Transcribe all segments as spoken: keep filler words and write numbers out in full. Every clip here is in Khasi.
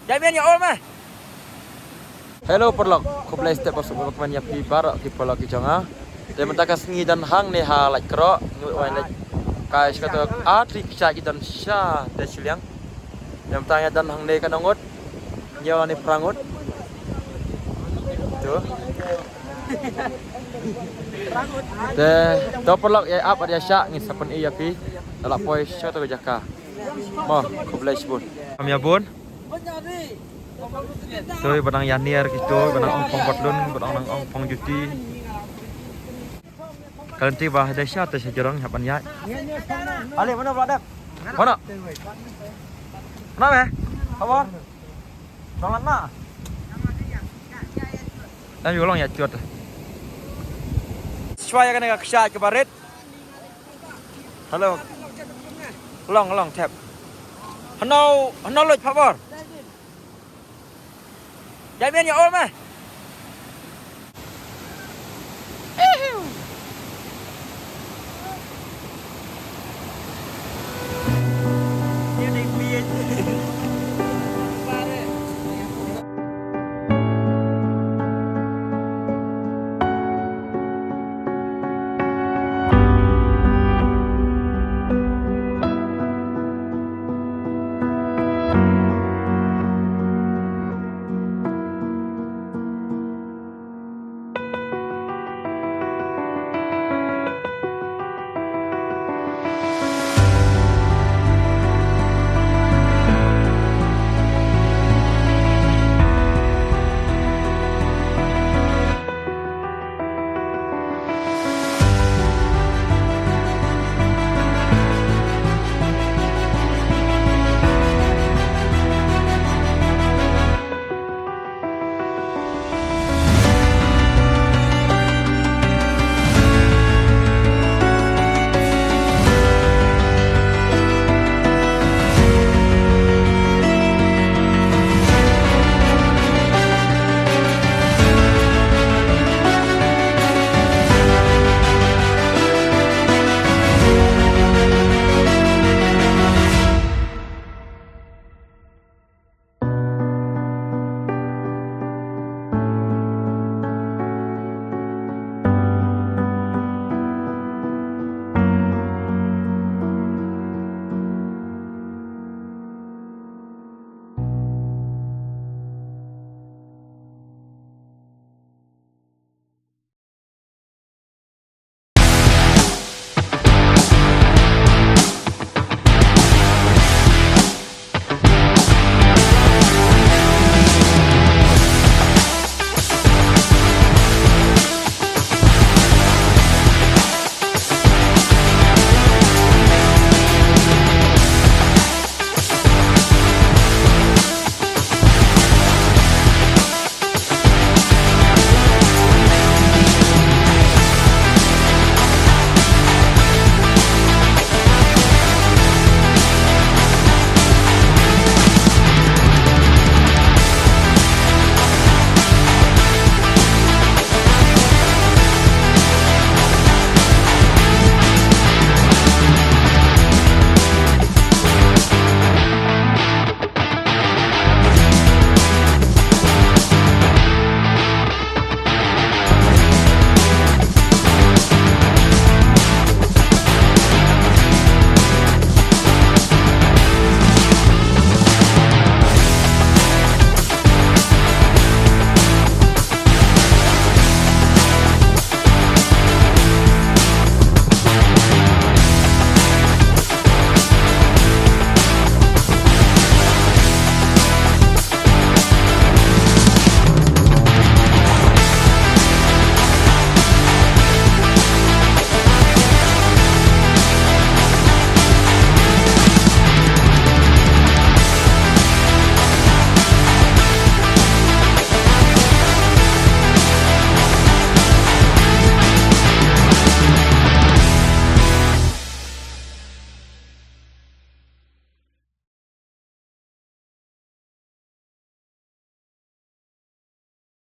Jai bian ïa ol me. Hello paralok, khublei step ba suk ba kmen ïa phi baroh ki paralok ki jong nga. Te mynta ka sngi don hangne ha Laitkroh, ngi wan leit kai sha kato ar tylli ki kshaid ki don sha te shiliang. Te mynta ngi don hangne ka nongut. Ngi wan ni prangut. Tu. Te to paralok ïa ap ïa shah ngi sa pyni ïa phi. Da la poi sha kato ka jaka. Mo, khublei shibun. Am ïa bun. Toi ba nang ïa niar ki toi ba nang ong pong batlun ba nang ong pong juti. Ka lynti ba dei sha te sha jrong hap ban ïaid. Ale mano ba dep. Mano? Mano me? Khubor? Nong lan ma? Dang ïa long ïa jot. Shuwa ïa kane ka kshaid kaba rit. Hello. Long long tep. Hano hano loj phabor. Jai bian ïa ol me.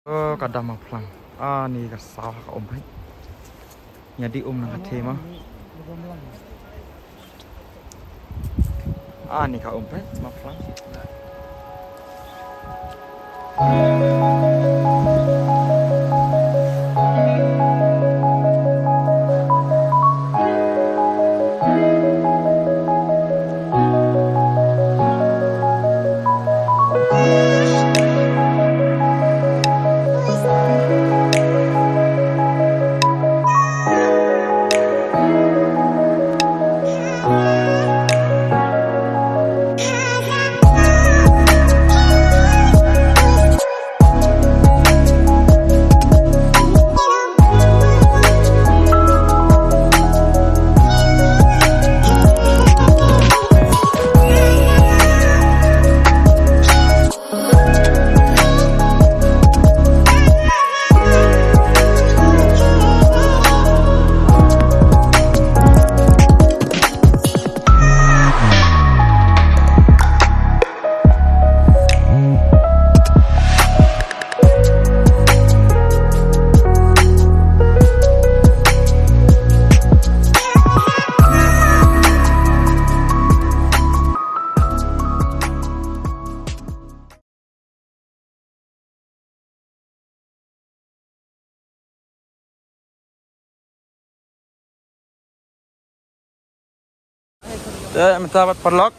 Oh, ka dam ma phlang. Ani ka saw ka um phai. Nya di um na ka the ma. Ani ka um phai ma phlang. Te mynta pat paralok,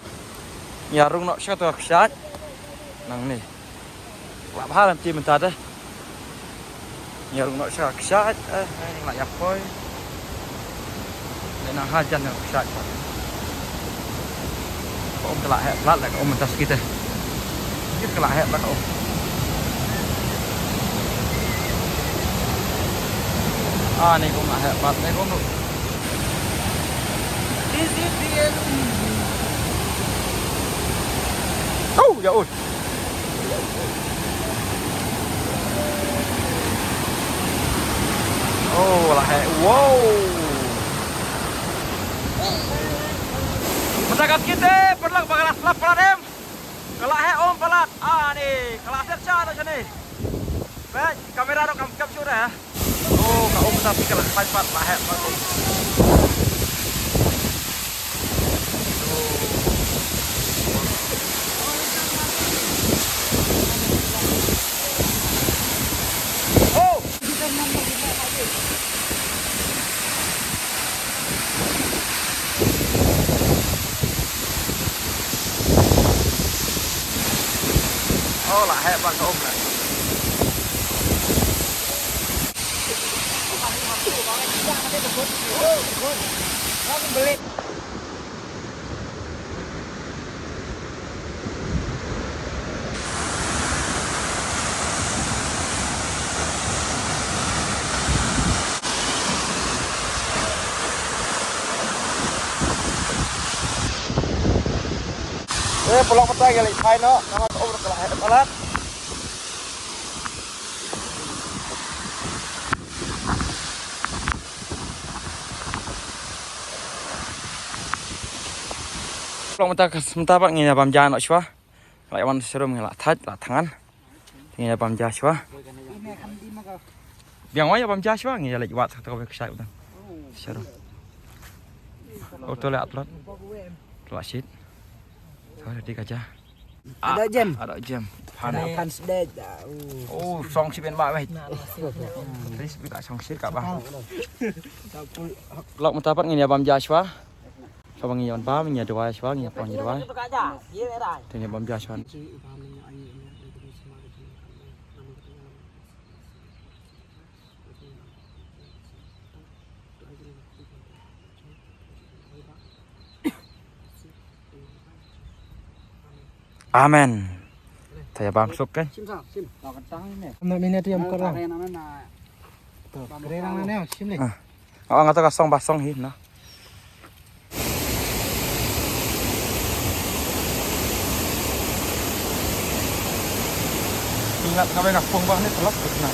ngi ïa rung noh sha kata ka kshaid. Nangne. Lah bha lynti mynta te. Ngi ïa rung noh sha ka kshaid, eh, ngi la ïa poi. Te nang hajan ka kshaid. Ka um ka la heh palat la ka um mynta skit te. Skit ka la heh palat ka um. Ah, ni ka um la heh palat, ni ka um. Oh, ya ut. Oh, la heh. Wow. Mynta ka skit te, paralok, ba ka la slap palat em. Ka la heh um palat. Ah, ni ka la set shah noh shane. Peit, kamera ruh kam capture eh. Oh, ka um, tapi ka la palat, la heh palat ka um. Oh. Oh, la heh palat ka um na. Eh, paralok, mynta ngi leit phai noh, namar ka um ka la heh palat. Paralok, mynta ka, mynta pat ngin ïa bam ja noh shuwa. La ïa wan sharum, ngi la thait, la thngan. Ngin ïa bam ja shuwa. Biang, wan ïa bam ja shuwa, ngin ïa leit wad sa kawei ka kshaid uta. Sharum. Oh, to la upload. To la shit. To la di ka ja. Ada jem. Ada jem. Phan. Ada phan sdej da. Oh, song shit ben ba wei. Please, bi ka song shit ka ba. Paralok, mynta pat ngin ïa bam ja shuwa. Shuwa ba ngin ïa bam, ngin ïa duwai shuwa, ngin ïa pon ïa duwai. Te ngin ïa bam ja shuwa. Amen. Te ïa bam suk, eh. Sim sa, sim. Ym na mine te ym kor lang. To, kre lang na ne, sim le. Ah. Oh, nga to ka song ba song hi na. Ingat kawei ka pung ba ne telok na.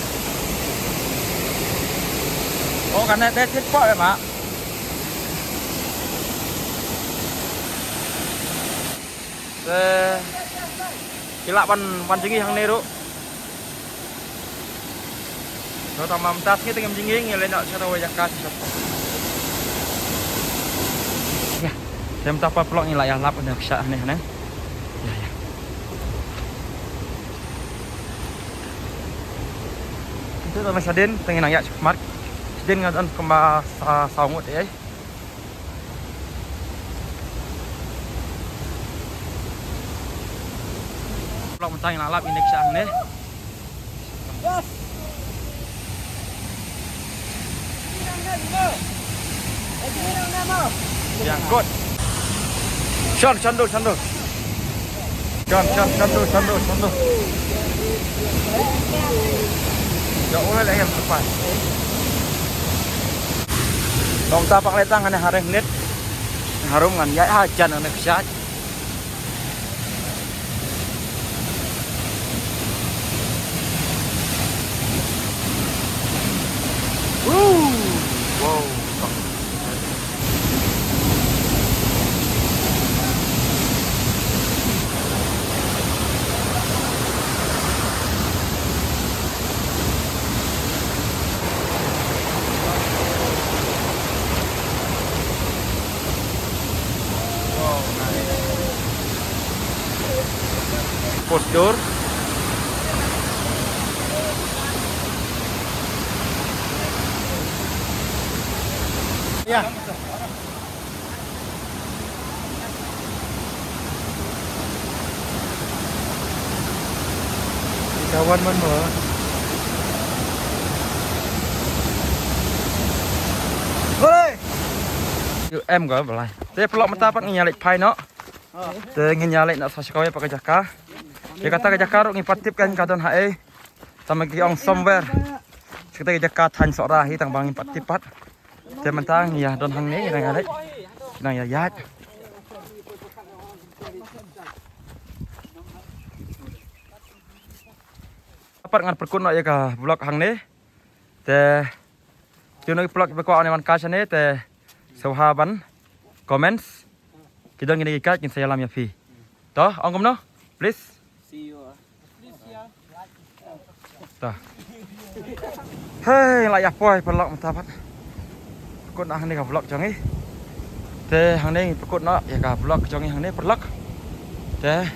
Oh, kan ne te tit po ya, Mak. Te ki lah ban, ban jngi hangne ruh. Nangta mynta sngi te ngim jngi, ngi leit noh sha kawei jaka sha. Ya. Te mynta pat paralok ngi lah ïalap hangne, sha hangne, hangne. Ya, ya. Tang shadien tang ngi nang ïaid shakhmat. Shadien nga don kumba sa saw ngut ei. Vlog mynta ngi la lap ïa kane ka shah hangne. Yang kot. Shon, shon do, shon do. Shon, shon, shon do, shon do, shon do. Ya, oleh leh yang tepat. Nong tapak letang ane hareng nit. Harum ngan ya hajan ane ksat. Woo! Wow. Postur. Ya. Kawan man mo. Hore. Yu em ko balai. Te paralok mynta pat ngin ïa leit phai noh. Te ngin ïa leit noh sa sha kawei pat ka jaka. Ïa kata ka jaka ruh ngim pat tip kan ka don haei. Tang ma ki ong somewhere. Sa kata ka jaka thaiñ Sohra hi tang ba ngim pat tip pat. Te mynta ngi ïa don hangne ngi nang ïa leit. Ngi nang ïa ïaid. Pat ngan pyrkut noh ïa ka vlog hangne. Te Ki nong ki paralok kiba kwah wan kai shane te sngewbha ban comments. Ki don kine ki card kin sa ïalam ïa phi. To, ong kumno? Please. To. Hei, la ïa poi paralok mynta pat. Pyrkut noh hangne ka vlog jong ngi. Te hangne ngi pyrkut noh ïa ka vlog jong ngi hangne paralok. Te